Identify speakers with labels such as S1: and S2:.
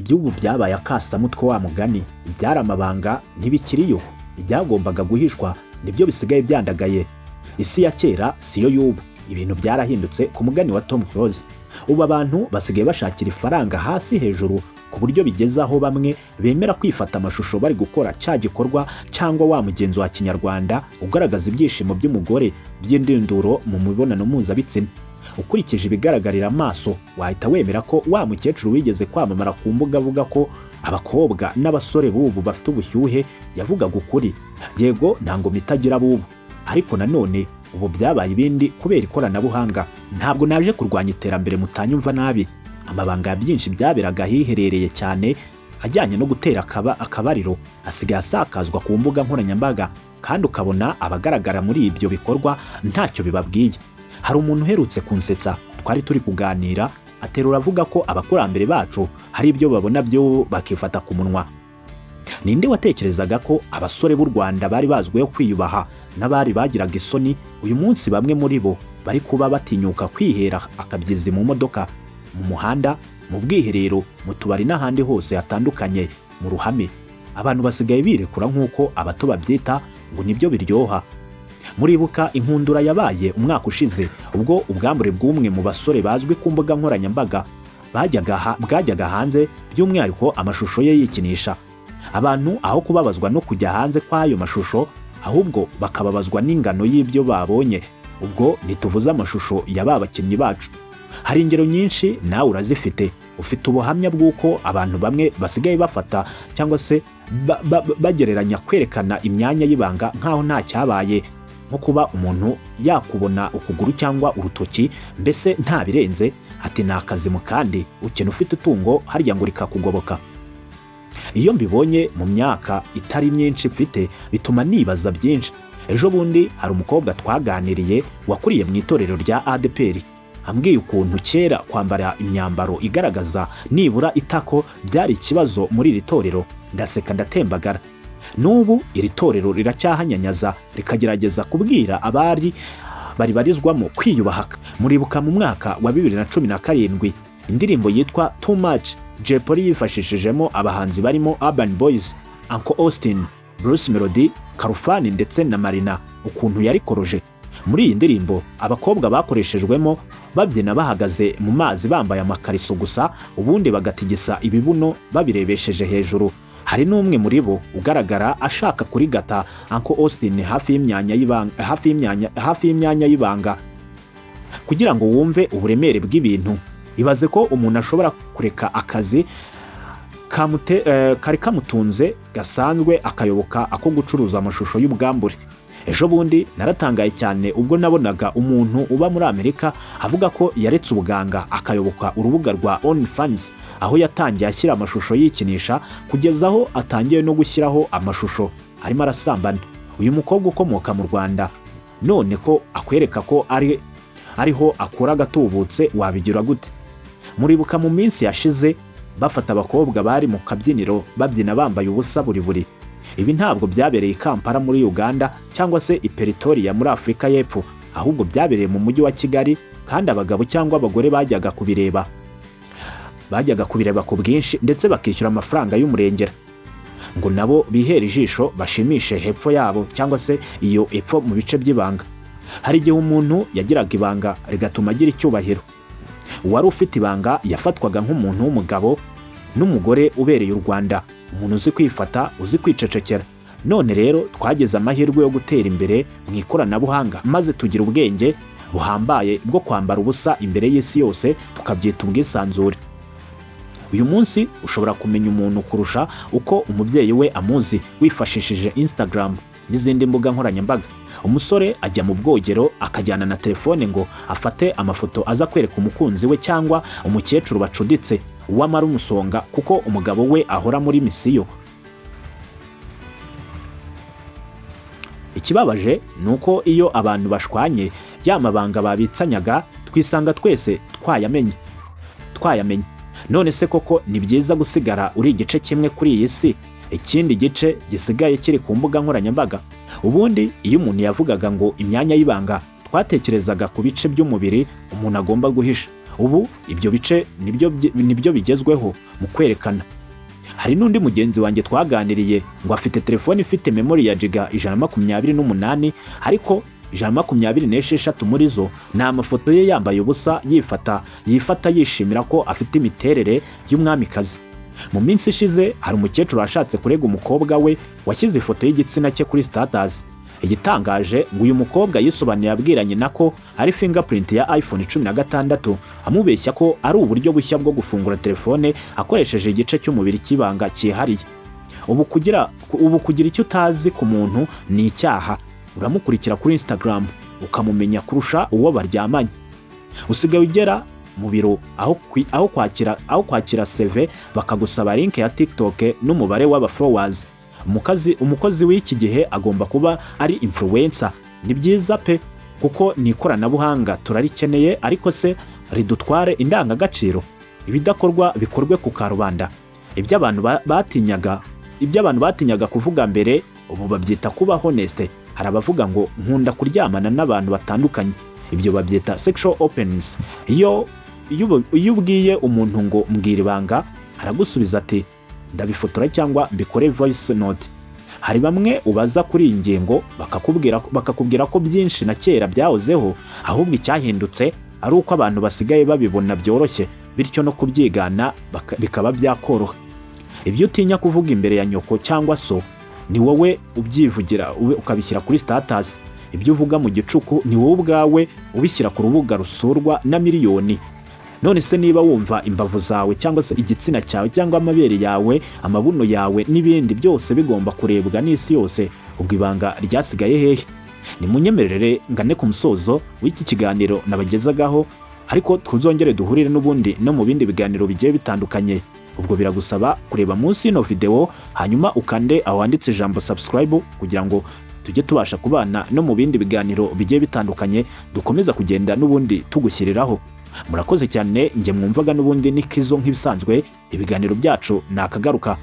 S1: Iby'ubu byabaye akasamutwe wa mugani, ibyari amabanga ntibikiriyo, ibyagombaga guhishwa nibyo bisigaye byandagaye. Isi ya kera siyo y'ubu, ibintu byarahindutse ku mugani wa Tom Close. Ubu abantu basigaye bashakira ifaranga hasi hejuru, ku buryo bigeze aho bamwe bemera kwifata amashusho bari gukora cya gikorwa cyangwa wa mugenzo wa kinyarwanda ugaragaza ibyishimo by'umugore by'indunduro mu mibonano mpuzabitsina. Ukurikije ibigaragarira amaso, wahita wemera ko wa mukecuru wigeze kwamamara ku mbuga avuga ko abakobwa n'abasore b'ubu bafite ubushyuhe yavugaga ukuri. Yego, nta ngoma itagira bubu, ariko nanone ubu byabaye ibindi kubera ikoranabuhanga. Ntabwo naje kurwanya iterambere, mutanyumva nabi. Amabanga ya byinshi byaberaga ahiherereye cyane ajyanye no gutera akabariro asigaye asakazwa ku mbuga nkoranyambaga, kandi ukabona abagaragara muri ibyo bikorwa ntacyo bibabwiye. Hari umuntu uherutse kunsetsa, twari turi kuganira, aterura avuga ko abakurambere bacu hari ibyo babona byo bakifata ku munwa. Ninde watekerezaga ko abasore b'u Rwanda bari bazwiho kwiyubaha n'abari bagiraga isoni, uyu munsi bamwe muri bo bari kuba batinyuka kwihera akabyizi mu modoka, mu muhanda, mu bwiherero, mu tubari n'ahandi hose hatandukanye mu ruhame? Abantu basigaye birekura nk'uko abato babyita ngo nibyo biryoha. Muribuka inkundura yabaye umwaka ushize, ubwo ubwambure bw'umwe mu basore bazwi ku mbuga nkoranyambaga bwajyaga hanze, by'umwihariko amashusho ye yikinisha. Abantu aho kubabazwa no kujya hanze kw'ayo mashusho, ahubwo bakababazwa n'ingano y'ibyo babonye. Ubwo ntituvuze amashusho ya ba bakinnyi bacu. Hari ingero nyinshi, nawe urazifite, ufite ubuhamya bw'uko abantu bamwe basigaye bafata cyangwa se bagereranya kwerekana imyanya y'ibanga nk'aho nta cyabaye, nko kuba umuntu yakubona ukuguru cyangwa urutoki, mbese nta birenze, ati ni akazi mu kandi ukena ufite itungo harya ngo rikakugoboka. Iyo mbibonye mu myaka itari myinshi mfite, bituma nibaza byinshi. Ejo bundi hari umukobwa twaganiriye wakuriye mu itorero rya ADEPR, ambwiye ukuntu kera kwambara imyambaro igaragaza nibura itako byari ikibazo muri iri torero, ndaseka ndatembagara. N'ubu iri torero riracyahanyanyaza, rikagerageza kubwira abari baribarizwamo kwiyubaha. Muribuka mu mwaka wa 2017 indirimbo yitwa Too Much, Jay Polly yifashishijemo abahanzi barimo Urban Boys, Uncle Austin, Bruce Melody, Khalfan ndetse na Marina, ukuntu yarikoroje? Muri iyi ndirimbo abakobwa bakoreshejwemo babyina bahagaze mu mazi bambaye amakariso gusa, ubundi bagatigisa ibibuno babirebesheje hejuru. Hari n'umwe muri bo ugaragara ashaka kurigata Uncle Austin hafi y'imyanya y'ibanga, hafi y'imyanya y'ibanga. Kugira ngo wumve uburemere bw'ibintu, ibaze ko umuntu ashobora kureka akazi kari kamutunze gasanzwe, akayoboka ako gucuruza amashusho y'ubwambure. Ejo bundi naratangaye cyane ubwo nabonaga umuntu uba muri Amerika avuga ko yaretse ubuganga akayoboka urubuga rwa OnlyFans, aho yatangiye ashyira amashusho yikinisha kugeza aho atangiye no gushyiraho amashusho arimo arasambana. Uyu mukobwa ukomoka mu Rwanda, none ko akwereka ko ari ariho akura agatubutse, wabigira gute? Muribuka mu minsi yashize bafata abakobwa bari mu kabyiniro babyina bambaye ubusa buri buri? Ibi ntabwo byabereye i Kampala muri Uganda cyangwa se i Pretoria muri Afurika y'Epfo, ahubwo byabereye mu mujyi wa Kigali, kandi abagabo cyangwa abagore bajyaga kubireba ku bwinshi, ndetse bakishyura amafaranga y'umurengera ngo nabo bihere ijisho, bashimishe hepfo yabo cyangwa se iyo epfo mu bice by'ibanga. Hari igihe umuntu yagiraga ibanga rigatuma agira icyubahiro. Uwari ufite ibanga yafatwaga nk'umuntu w'umugabo n'umugore ubereye u Rwanda, umuntu uzi kwifata, uzi kwicecekera. None rero twagize amahirwe yo gutera imbere mu ikoranabuhanga, maze tugira ubwenge buhambaye bwo kwambara ubusa imbere y'isi yose, tukabyita ubwisanzure. Uyu munsi ushobora kumenya umuntu kurusha uko umubyeyi we amuzi wifashishije Instagram n'izindi mbuga nkoranyambaga. Umusore ajya mu bwogero akajyana na telefone ngo afate amafoto aza kwereka umukunzi we cyangwa umukecuru bacuditse uwamara umusonga, kuko umugabo we ahora muri misiyo. Ikibabaje ni uko iyo abantu bashwanye, ya mabanga babitsanyaga twisanga twese twayamenye. None se koko ni byiza gusigara uri igice kimwe kuri iyi si, ikindi gice gisigaye kiri ku mbuga nkoranyambaga? Ubundi iyo umuntu yavugaga ngo imyanya y'ibanga, twatekerezaga ku bice by'umubiri umuntu agomba guhisha. Ubu ibyo bice nibyo bigezweho mu kwerekana. Hari n'undi mugenzi wanjye twaganiriye ngo afite telefone ifite memory ya giga 128, ariko 126 muri zo ni amafoto ye yambaye ubusa, yifata yifata, yishimira ko afite imiterere y'umwamikazi. Mu minsi ishize hari umukecuru washatse kurega umukobwa we washyize ifoto y'igitsina cye kuri status. Igitangaje, ngo uyu mukobwa yisobanuye abwira nyina ko ari fingerprint ya iPhone 16, amubeshya ko ari uburyo bushya bwo gufungura telefone akoresheje igice cy'umubiri cy'ibanga cyihariye. Ubu kugira icyo utazi ku muntu ni icyaha. Uramukurikira kuri Instagram ukamumenya kurusha uwo baryamanye. Usigaye ugera mu biro aho kwakira CV bakagusaba link ya TikTok n'umubare w'aba followers. Umukozi w'iki gihe agomba kuba ari influencer. Ni byiza pe, kuko ni ikoranabuhanga turarikeneye, ariko se ridutware indangagaciro? Ibidakorwa bikorwe ku karubanda. Ibyo abantu batinyaga kuvuga mbere, ubu babyita kuba honest. Hari abavuga ngo "Nkunda kuryamana n'abantu batandukanye", ibyo babyita sexual openness. Iyo ubwiye umuntu ngo "Mbwira ibanga", aragusubiza ati "Ndabifotora cyangwa mbikore voice note". Hari bamwe ubaza kuri iyi ngingo bakakubwira ko byinshi na kera byahozeho, ahubwo icyahindutse ari uko abantu basigaye babibona byoroshye, bityo no kubyigana bikaba byakoroha. Ibyo utinya kuvuga imbere ya nyoko cyangwa so, ni wowe ubyivugira ukabishyira kuri status. Ibyo uvuga mu gicuku, ni wowe ubwawe ubishyira ku rubuga rusurwa na miliyoni. None se niba wumva imbavu zawe cyangwa se igitsina cyawe cyangwa amabere yawe, amabuno yawe n'ibindi byose bigomba kurebwa n'isi yose, ubwo ibanga ryasigaye hehe? Nimunyemerere ngane ku musozo w'iki kiganiro nabagezagaho, ariko tuzongere duhurire n'ubundi no mu bindi biganiro bigiye bitandukanye. Ubwo biragusaba kureba munsi y'ino video, hanyuma ukande aho handitse ijambo subscribe, kugira ngo tujye tubasha kubana no mu bindi biganiro bigiye bitandukanye dukomeza kugenda n'ubundi tugushyiriraho. Murakoze cyane. Njye mwumvaga n'ubundi ni Kizo nk'ibisanzwe. Ibiganiro byacu ni akagaruka.